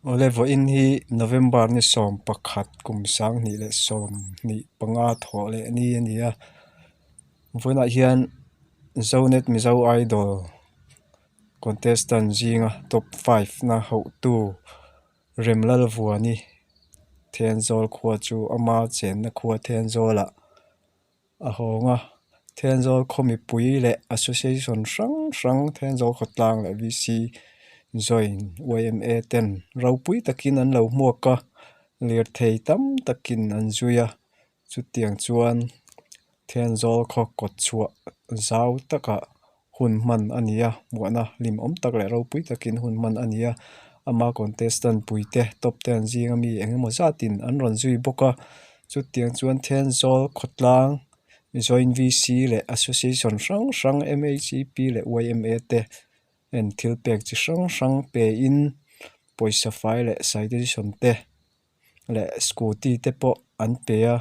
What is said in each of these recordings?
Awle vawiin hi November ni 11 kum 2025 thawh leh ni a ni a vawiinah hian Zonet Mizo Idol contestant zinga top five na hauhtu Remlalvuani Thenzawl khua chu ama chenna khua Thenzawlah a hawng a Thenzawl khaw mipui leh association hrang hrang Thenzawl khawtlang leh V C join Y M A ten ropui takin an lo hmuak a lirthei tam takin an zui a chutiang chuan Thenzawl khaw kawt chhuah zau takah hun hman a ni a hmuahna hlimawm tak leh ropui takin hun hman a ni a ama contestant puite top ten zinga mi eng emaw zatin an rawn zui bawk a chutiang chuan Thenzawl khawtlang joint V C leh association hrang hrang M H E P leh Y M A te en thil pek chi hrang hrang pe in pawisa fai leh citation te leh scooty te pawh an pe a.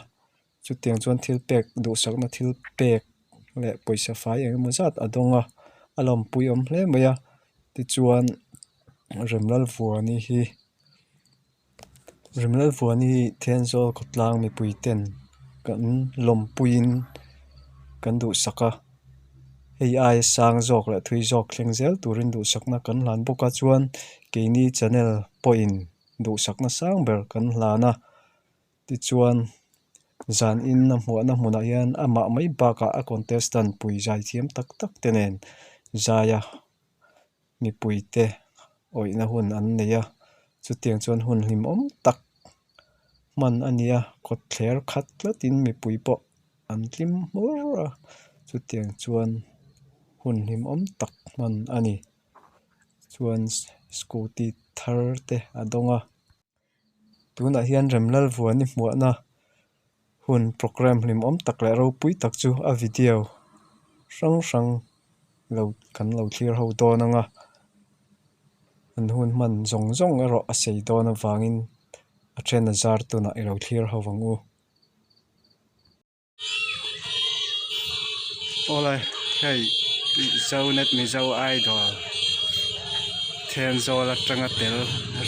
Chutiang chuan thil pek duhsakna thil pek leh pawisa fai eng emaw zat a dawng a a lawmpui awm hle mai a tichuan Remlalvuani hi Remlalvuani hi Thenzawl khawtlang mipui ten kan lawmpuiin kan duhsak a hei aia sang zawk leh thui zawk thleng zel turin duhsakna kan hlan bawk a chuan keini channel pawhin duhsakna sang ber kan hlan a. Tichuan zan in a hmuahna hmunah hian amah mai bakah a contestant pui zai thiam tak tak te nen zaia mipui te awihna hun an nei a chutiang chuan hun hlimawm tak hman a ni a kawtthler khat tlatin mipui pawh an hlim hmur a chutiang chuan hun hlimawm tak hman a ni chuan scooty thar te a dawng a. Tunah hian Remlalvuani hmuahna hun programme hlimawm tak leh ropui tak chu a video hrang hrang lo kan lo thlir ho dawn ang a an hun hman zawng zawng erawh a sei dawn avangin a then a zar tunah i lo thlir ho ang u. Awle hei Zonet Mizo Idol Thenzawl atanga tel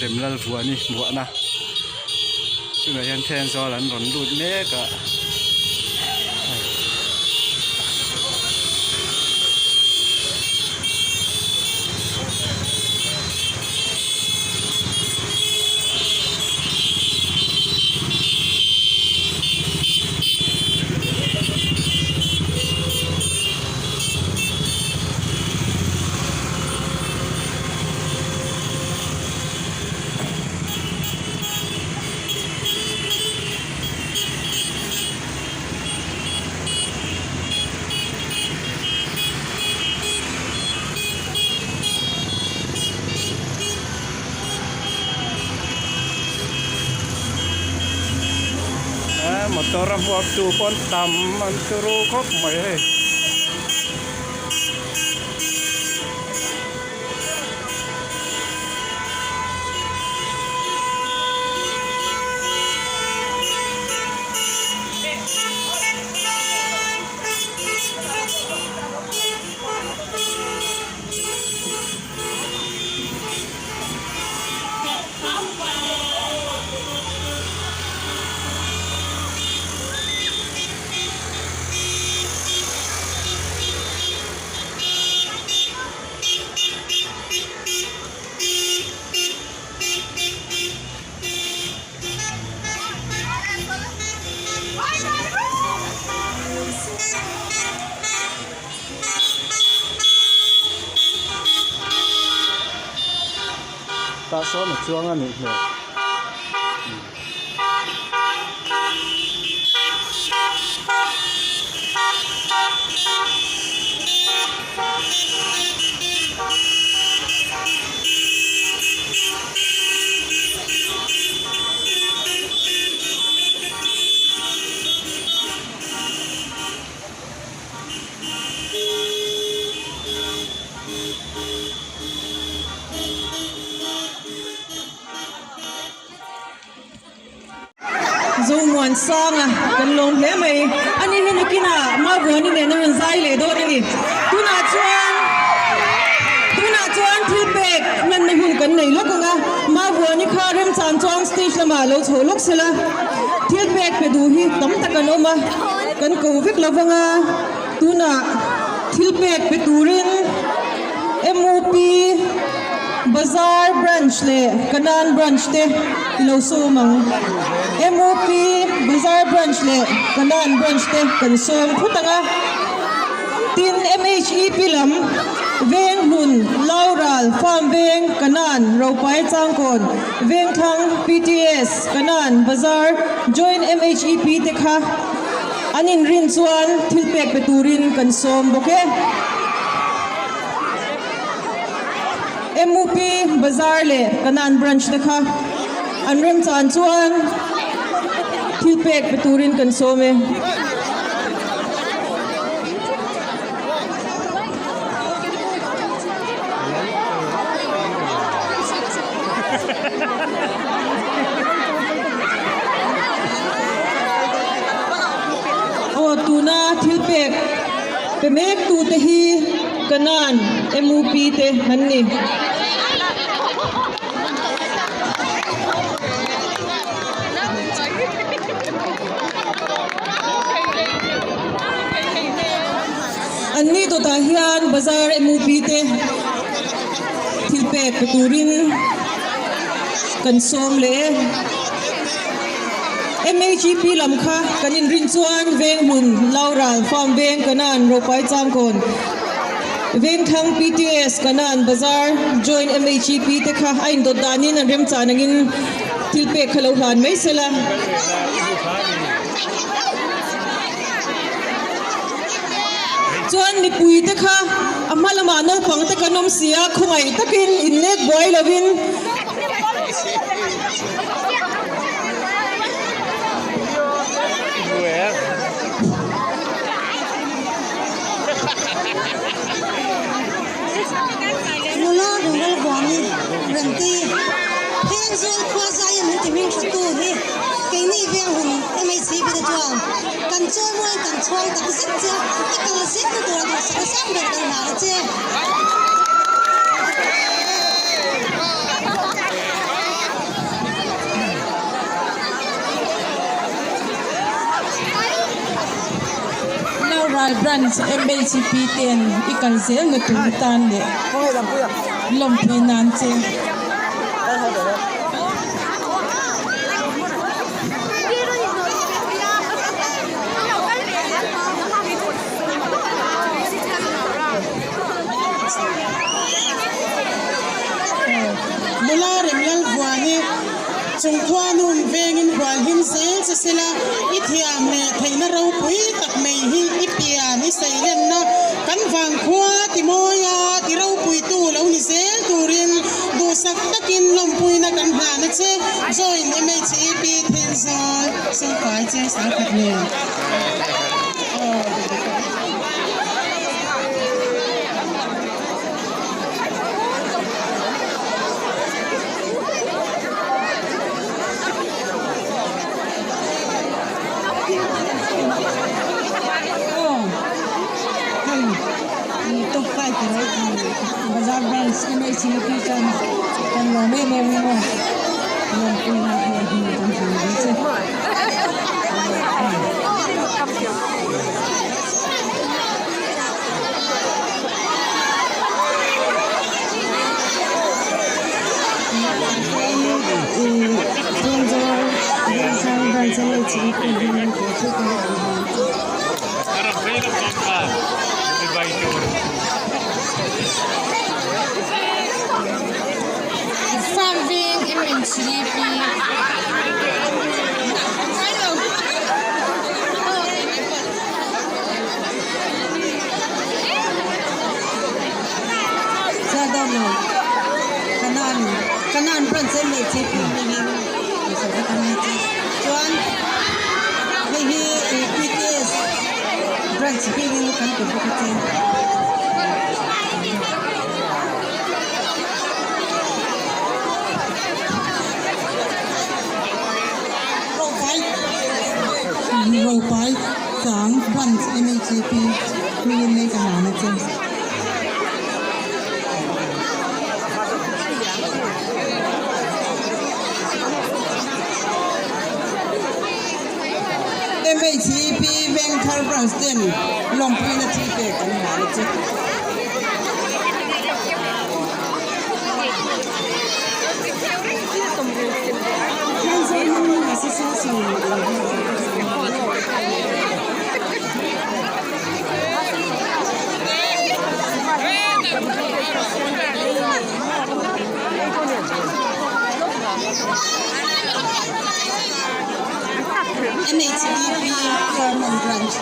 Remlalvuani hmuahna tunah hian Thenzawl an rawn lut mek a. Motor a hmuak tu pawn tam an turu khawp mai hei. Tah sawn a chuang a nih hmel. Zomuansanga kan lawm hle mai. Ani hi nakinah Mavuani nen a rawn zai leh dawn a ni. Tunah chuan tunah chuan thil pek hmanna hun kan nei lawk ang a, Mavuani kha. remchang chuan stage lamah lo chho lawk sela, thil pek pe duh hi tam tak an awm a, kan ko vek lo vang a, tunah thil pek pe turin MUP Bazar Branch leh Kanan Branch te i lo sawm ang. MUP Bazar Branch leh Kanan Branch te kan sawm phut ang a. Tin, MHEP lam, Veng Hlun, Laural, Farm Veng, Kanan, Ropai Changkawn, Vengthlang, PTS, Kanan, Bazar, Joint MHEP te kha an inrin chuan thil pek pe turin kan sawm bawk e. MUP, Bazar leh Kanan Branch te kha an remchan chuan thil pek pe turin kan sawm e. Aw tuna thil pek pe mek tute hi Kanan MUP te an ni. An ni dawtah hian bazar MUP te thil pek pe turin kan sawm leh e. MHEP lam kha kan inrin chuan Venghmun, Laural, Farm Veng, Kanan, Ropai Changkawn, Vengthlang, PTS, Kanan, Bazar, Joint MHEP te kha a indawt danin an remchan angin thil pek kha lo hlan mai sela. Chuan mipui te kha a hma lamah naupang te kan awm si a, khawngaih takin inlek buai lovin Nula ringrel huamin Remti Phengzawl khua zaia min ti hming thatu hi keini veng hun MHCP te chuan kan chawimuain kan chhuang tak zet che a, i kal zet na tura duhsak a sang ber kan hlan a che. Naurai Branch MHP ten i kal zel na tur tan leh lawmpui nan che. Nula Remlalvuani Chungkhuanun vengin hualhim zel che sela, i thiam leh theihna ropui tak mai hi i pian i seilenna kan vangkhua ti mawia ti ropuitu lo ni zel turin duhsak takin lawmpuina kan hlan a che. Join MHEP Thenzawl Sawrkai Cheng Sangkhat nen. Hei top fighter bazar branch MHEP chuan kan lawm em em a lawmpuina hi kan hmu ve che. Farm veng MHEP Kanan branch MHEP chuan hei hi PTS branch hmingin kan ti bawk a che. Ropai Chang branch MHEP hmingin hei ka hlan a che. MHEP Vengthar Branch ten lawmpuina thil pek an hlan a che. MHEP Farman Branch.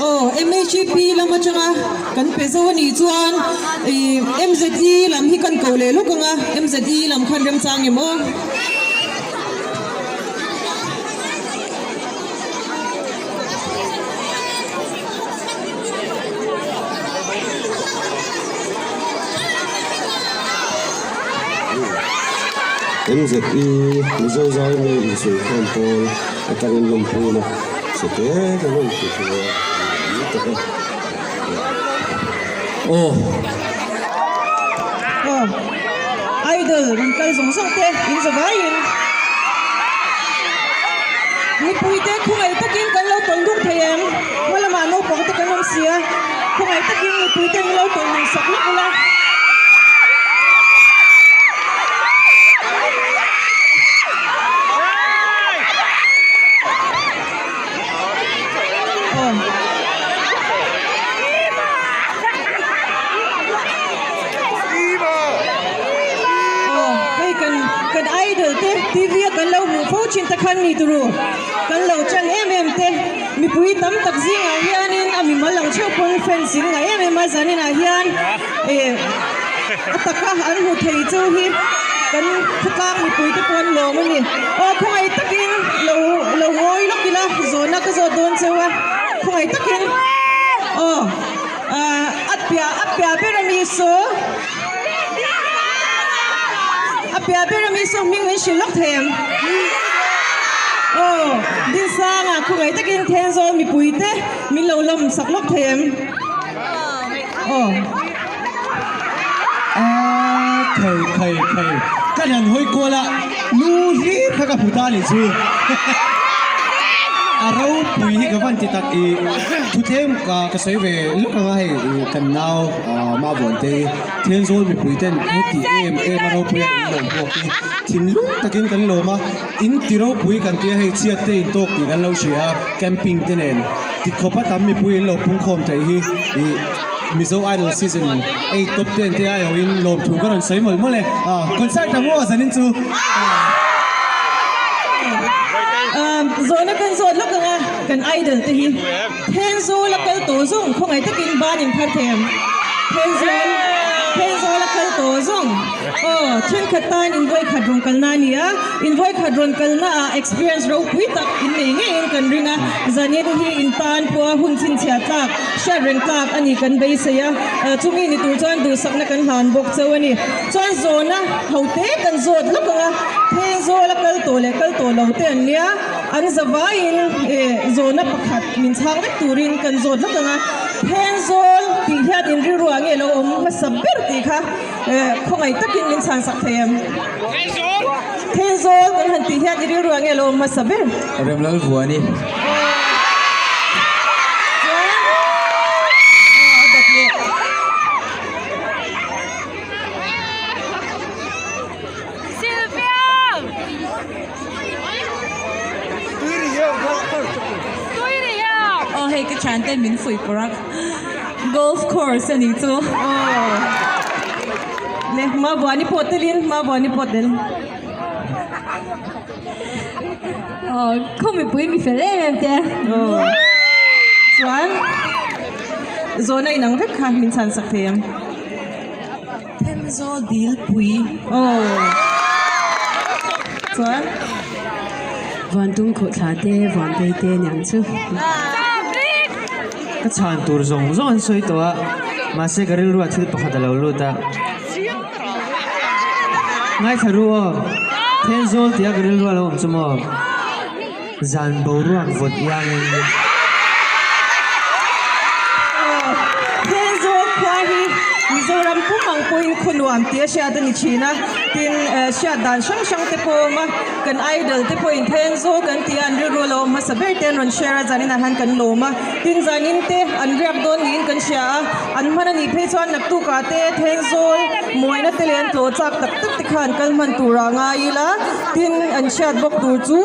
Aw MHEP lam atanga kan pe zo a nih chuan ih MZE lam hi kan ko leh lawk ang a, MZE lam khan remchang em aw. MZE Mizo Zaimi insuihkhawm pawl atangin lawmpuina che te ka rawn ti thei a ni tak a. Aw. Aw. Idol rawn kal zawng zawng te in za vaiin mipuite khawngaih takin kan lo tawlh luk thei em? Hma lamah naupang te kan awm si a, khawngaih takin mipuite min lo tawlh luk sak luk ula. Aw hei kan kan idol te TV a kan lo hmuh fo thin te khan mi turu kan lo chan em em te mipui tam tak zingah hianin a mimal ang theuh pawn fans in ngah em em a zaninah hian eh a taka an hmu thei chu hi kan khawtlang mipui te pawh an lawm a ni aw khawngaih takin lo lo ngawi lawk ila zawhna ka zawt dawn cheu a khawngaih takin aw. A piah a piah ber a mi saw a piah ber a mi saw hming min hrilh lawk thei ang aw Dinsanga khawngaih takin Thenzawl mipui te min lo lawm sak lawk thei em aw. A thei thei thei ka han hawi kual a lu hlir kha ka hmu ta anih chu a ropui hi ka van ti tak i thutlem ka ka sawi ve luk anga hei i kan nau ah Mavuan te hi Thenzawl mipui ten heti em em a ropui a in lawm hmuak hi thinlung takin kan lawm a in ti ropui kan tia hei chhiat te in tawk tih kan lo hria a camping te nen tikhawp a tam mipui in lo pungkhawm theih hi ih Mizo Idol season 8 top 10 te ai awhin lawmthu ka rawn sawi mawlh mawlh e. Ah, concert ang aw zanin chu. Um, zawhna kan zawt lawk anga kan idol te hi Thenzawl a kal tawh zawng khawngaih takin ban in phar thei ang. Thenzawl, Thenzawl a kal tawh zawng. Aw, thenkhat tan in vawikhat rawn kalna a ni a, in vawikhat rawn kalna ah experience ropui tak in nei ngeiin kan ring a, zanin hi in tan pawha hun chhinchhiah tlak, hriat reng tlak a ni kan beisei a, chumi ni tur chuan duhsakna kan hlan bawk chauh a ni. Chuan zawhna ho te kan zawt lawk ang a, Thenzawl a kal tawh leh kal tawh lo te an nia, an zavaiin zawhna pakhat min chhang vek turin kan zawt lawk ang a, Thenzawl tih hian in rilruah nge lo awm hmasa ber tih kha. Khawngaih takin min chhan sak thei em? Thenzawl kan han tih hian i rilru ah nge lo awm hmasa ber? Remlalvuani. Chuan a dawt leh. Aw hei ka thian ten min fuih pawrh a golf course a nih chu. Aw le Mabuani pawh telin Mabuani pawh tel. Aw khaw mipui mi fel em em te. Aw chuan zawhna inang vek kha min chhan sak thei ang. Thenzawl dilpui. Aw. Chuan. Vantung khawhthla te, Vanpei te niang chu. Ka chhan tur zawng zawng an sawi tawh a, mahse ka rilruah thil pakhat a lo lut a. Ngaithla ru aw, Thenzawl tia ka rilruah a lo awm chu maw? Zan boruak vawt iangin. Thenzawl khua hi Mizoram pum ang. pawhin khaw nuam tih a hriat a ni thin a, tin hriat dan hrang hrang te pawh a awm a, kan idol te pawhin Thenzawl kan tih a an rilru a lo awm hmasa ber te an rawn share a, zanin ah hian kan lawm a, tin zanin te an riak dawn niin kan hria a, an hman a nih phei chuan naktukah te Thenzawl mawina te leh an tlawh chak tak tak te khan kal hman turah ngai ila, tin an hriat bawk tur chu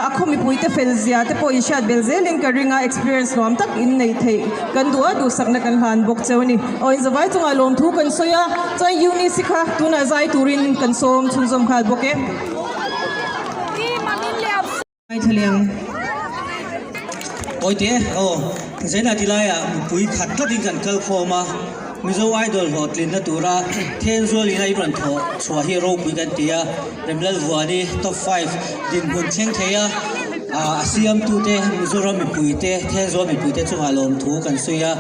a khaw mipui te fel zia te pawh in hriat bel zelin ka ring a, experience nuam tak in neih theih kan duh a, duhsakna kan hlan bawk cheu a ni. Aw inzavai chungah lawmthu kan sawi a, chuan Eunice kha tunah zai turin kan sawm chhunzawm nghal bawk e. Ngaithla Awite aw, Zaina ti laiah mipui khat tlatin kan kal khawm a, Mizo Idol hlawhtlinna tura Thenzawl ina i rawn thawh chhuah hi ropui kan ti a, Remlalvuani top five dinhmun thleng thei a, a siamtute Mizoram mipuite Thenzawl mipuite chungah lawmthu kan sawi a,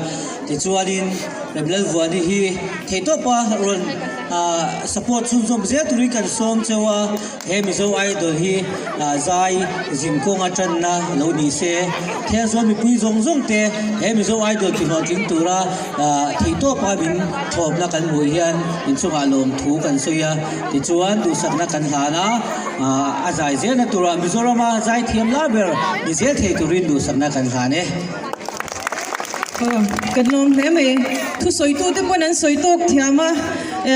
tichuanin Remlalvuani hi theihtawpa rawn support chhunzawm zel turin kan sawm cheu a. He Mizo Idol hi zai zin kawnga tanna lo ni se, Thenzawl mipui zawng zawng te he Mizo Idol tihlawhtling tura theihtawpa min thlawpna kan hmuh hian inchungah lawmthu kan sawi a, tichuan duhsakna kan hlan a, a zai zelna turah Mizorama zai thiam lar ber ni zel thei turin duhsakna kan hlan e. Kan lawm hle mai. Thusawitute pawn an sawi tawk thiam a,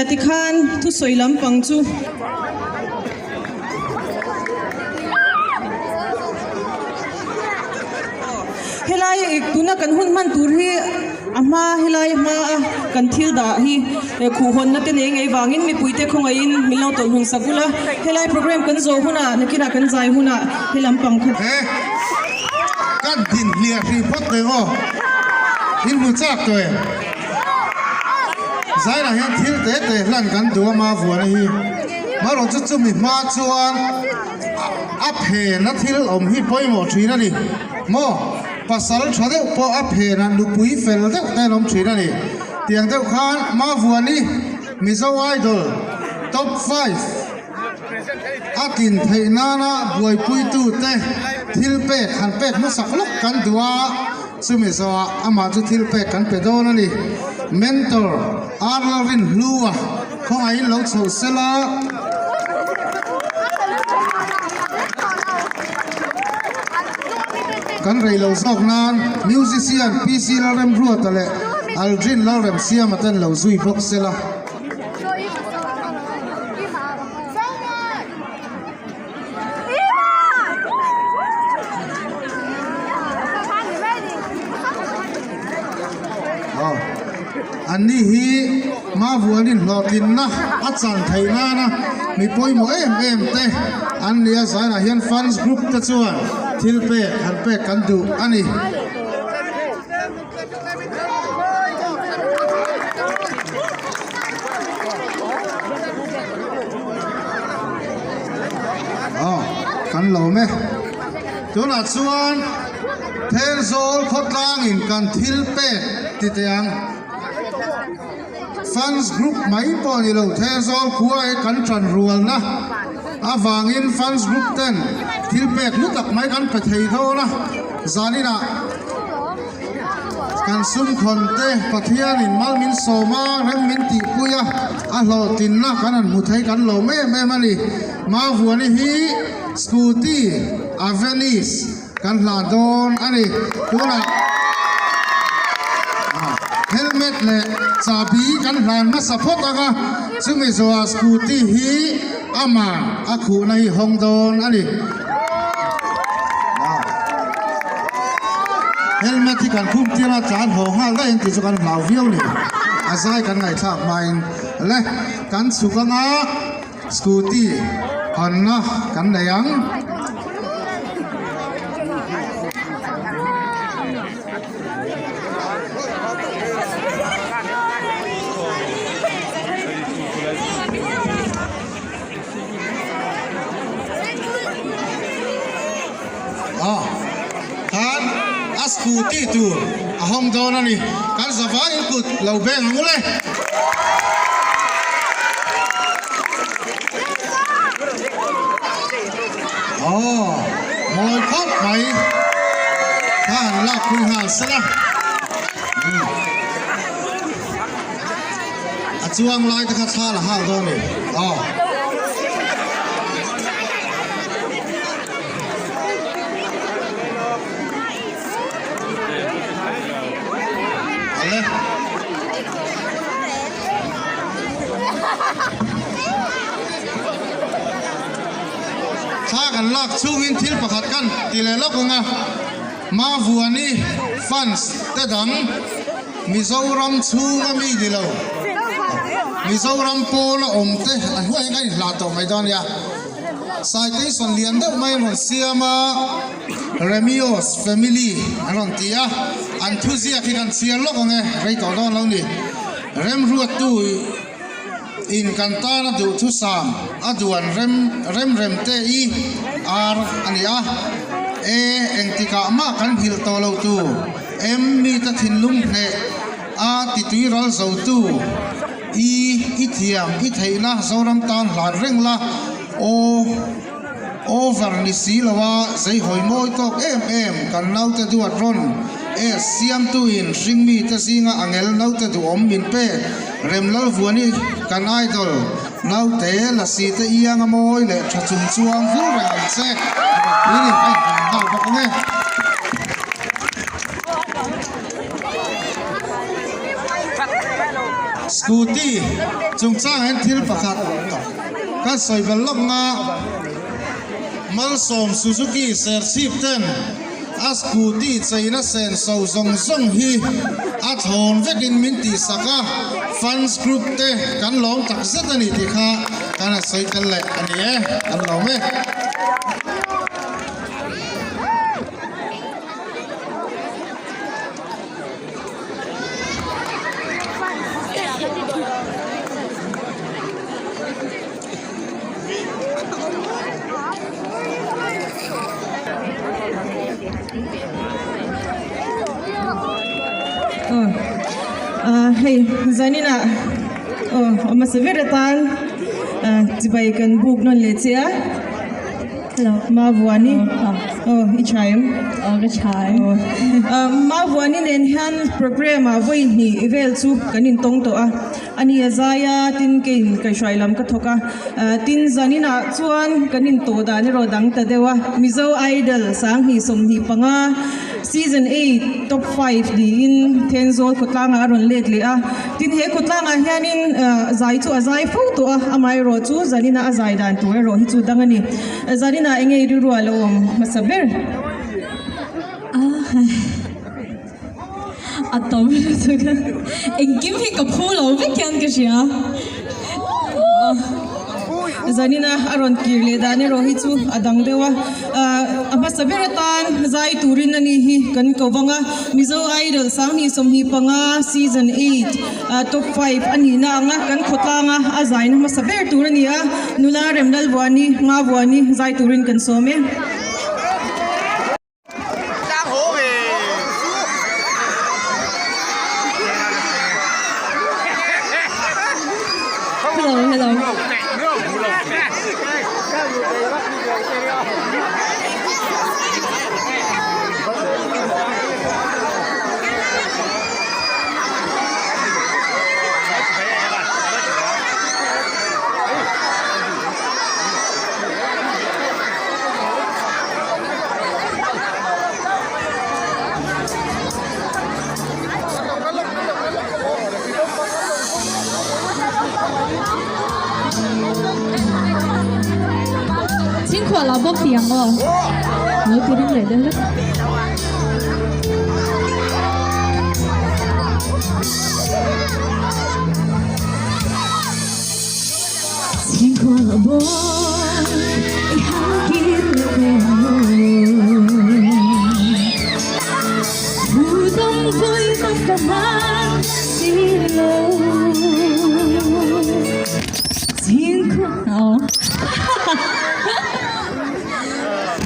tikhan thusawi lampang chu. Helai tuna kan hun hman tur hi a hma helai hma a kan thil dah hi khuh hawnna te nei ngei vangin mipuite khawngaihin min lo tawlh hun sak ula helai program kan zawh hunah nakinah kan zai hunah he lampang kha He kan din hliah hrih phawt teh aw in hmu chak tawh em? Zairah hian thil te te hlan kan duh a Mavuana hi. Marawh chu chumi hma chuan a phena thil awm hi pawimawh thin a ni maw? Pasal tha deuh pawh a phenah nupui fel deuh te an awm thin a ni. Tiang deuh khan Mavuani Mizo Idol Top 5 a tlin theih nana buaipuitute thil pek han pek hmasak lawk kan duh a. Chumi zawhah amah chu thil pek kan pe dawn a ni. Mentor, Ar Lalrin Hlua khawngaihin lo chhoh se la. Kan rei lo zawk nan Musician PC Lalremruata leh Aldrin Lalremsiama ten lo zui bawk se la. An ni hi Mavuanin hlawhtlinna a chan theih nana mi pawimawh em em te an ni a, zainah hian fans group te chuan thil pek han pek kan duh a ni. Aw kan lawm e. Tunah chuan Thenzawl khawtlangin kan thil pek ti teh ang. Fans group mai pawh ni lo Thenzawl khua hi kan tan rualna avangin fans group ten thil pek hlu tak mai kan pe thei dawn a. Zaninah kan sumkhawn te Pathianin mal min sawm a, rem min tihpui a, a hlawhtlinna kan han hmu thei kan lawm em em a ni. Mavuani hi Scooty Avenis kan hlah dawn a ni. Tunah helmet leh chahbi kan hlan hmasa phawt ang a, chumi zawhah Scooty hi aman a khuhna hi hawng dawn a ni. Helmet hi kan khum tir a tlan haw nghal daih ang tih chu kan hlau viau ni. A zai kan ngaihthlak hmain le kan chhuk anga scooty hawnna kan nei ang. Aw khan a scooty tur a hawng dawn a ni kan zavaiin kut lo beng ang ule. Aw mawi khawp mai kha han lak pui nghal sela. A. chuang lai te kha thla la nghal dawn a ni. Aw. Ale. Thla kan lak chungin thil pakhat kan ti leh lawk ang a, Mavuani fans te dang Mizoram chhunga mi ni lo, Mizoram pawla awm te a hnuai hian kan inhlah tawh mai dawn nia. Citation lian deuh mai an rawn siam a, Remios family an rawn ti a, an thuziak hi kan chhiar lawk ang e, rei tawh dawn lo ni. Remruattu in kan tana duhthusam a duan rem rem rem te i ar a ni a, e engtikah mah kan nghilh tawh lo tu em mite thinlung hneh a titui ral zotu i i thiam i theihna Zoram tan hlan reng la aw over ni si lo a zeihawi mawi tawk em em kan naute duat rawn e siamtuin hringmite zinga angel naute duhawm min pe Remlalvuani kan idol naute lasi te ianga mawi leh tha chung chuang vul reng ang che a rawn pui ni a inhlan nghal bawk ang e. Scooty chungchang hian thil pakhat kan sawi bel lawk nga Malsawm Suzuki Serchhip ten a scooty cheina senso zawng zawng hi a thlawn vekin min tihsak a, fans group te kan lawm tak zet a ni tih kha kan han sawi tel leh a ni e, kan lawm e. Hei zaninah aw a hmasa ber atan chibai kan buk nawn leh che a. Hello Mavuani aw i tha em? Aw ka tha e. Mavuani nen hian program ah vawi hnih vel chu kan intawng tawh a. A ni a zai a, tin keiin kaihhruai lam ka thawk a, tin zaninah chuan kan intawh dan erawh dang ta deuh a, Mizo Idol 2025 Season 8 Top 5 niin Thenzawl khawtlangah a rawn let leh a, tin he khawtlangah hianin zai chu a zai fo tawh a, amaherawh chu zaninah a zai dan tur erawh hi chu dang a ni. Zaninah eng nge i rilru a lo awm hmasa ber? A tam lutuk a, engkim hi ka phu lo vek hian ka hria. Zanina a rawn kir leh dan erawh hi chu a dang deuh a, a hmasa ber atan zai turin a ni hi kan ko vang a, Mizo Idol 2025 Season 8 Top 5 a nihna anga kan khawtlanga a zaina hmasa ber tur a ni a, nula Remlalvuani, Ngavuani zai turin kan sawm e. Hello hello. Chhingkhuah lah bawk ti ang aw. Lo ti ring leh deuh hlek.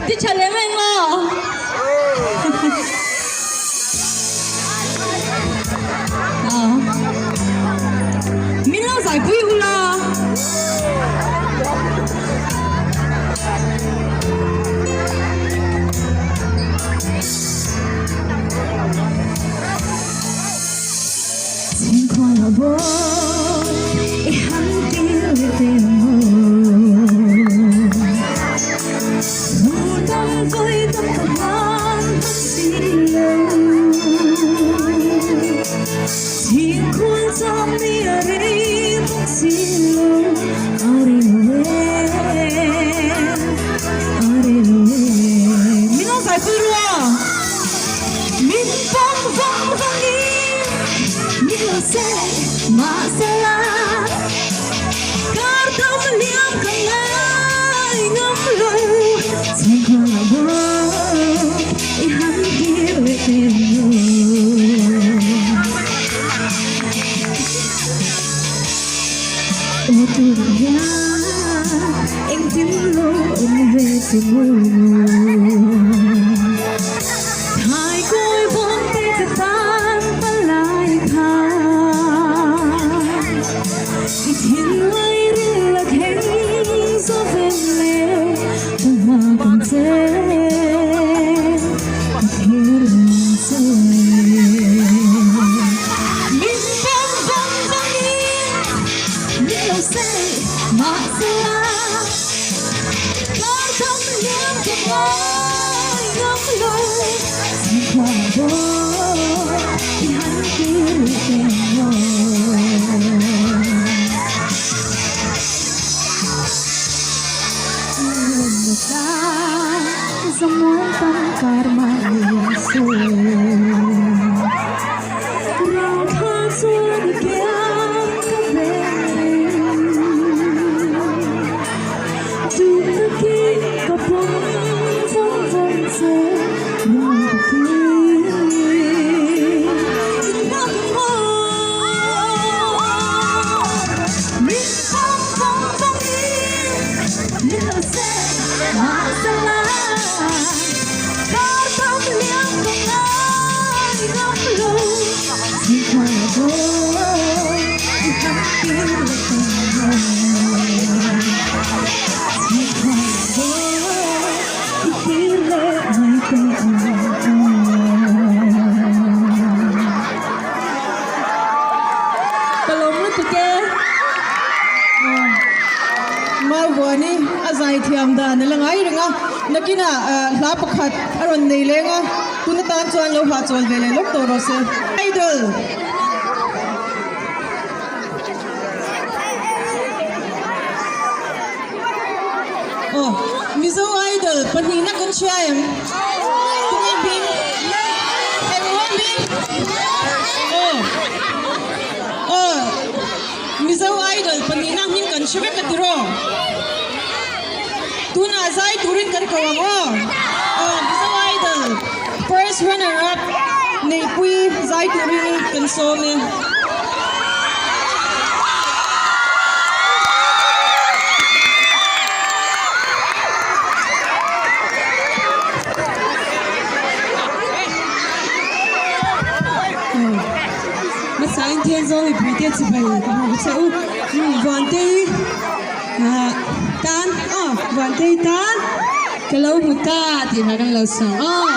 Ti tha lem eng maw? Aw tunah hian engtin lo awm ve che maw? Thai kawi bawm te ka tan palai kha I thinlai ril a thleng zo vel le ka nghak ang che ka thlir ang che. Min pawm vang vangin min lo sei mahsela kar tham liam ka ngai ngam lo chhungkhua bawk i han tir leh emaw. Zamuan tam kar mah ni se. Ka lawm lutuk e. Mauvuani a zaithiam dan a la ngai reng a, nakinah hla pakhat a rawn nei leng a, tun atan chuan lo hahchawl ve leh lawk tawh rawh se. Idol. Aw, Mizo Idol pahnihna kan hria em? Tunge hming? Engmaw hming? Aw, aw, Mizo Idol pahnihna hming kan hre vek a tiraw? Tunah zai turin kan ko ang aw. Aw, Mizo Idol first runner up neihpui zai turin kan sawm e. Hmasain Thenzawl mipuite chibai ka hmu che u. Vantei tan aw Vantei tan ka lo hmu ta tih hla kan lo sawi aw.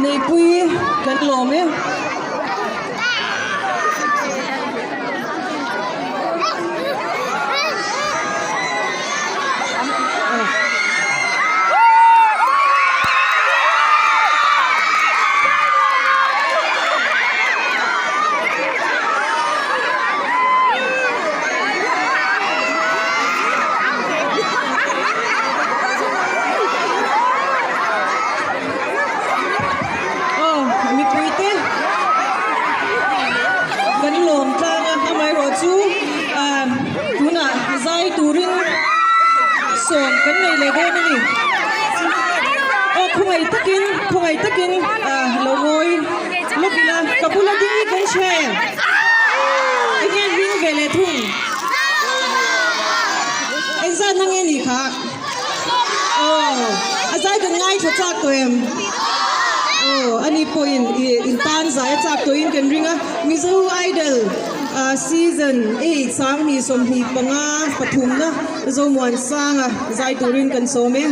Neihpui kan lawm e. Aw mipuite kan lawm tlang a amaherawh chu ah tunah zai turin sawm kan nei leh dawn a ni aw khawngaih takin khawngaih takin ah lo ngawi lawk ila ka bula ding hi kan hre enge ring ve leh thung engzat na nge ni kha. Aw, a zai kan ngaithla chak tawh em? Aw, ani pawhin i intan zai a chak tawhin kan ring a, Mizo Idol season 8 25 pathumna Zomuansanga zai turin kan sawm e.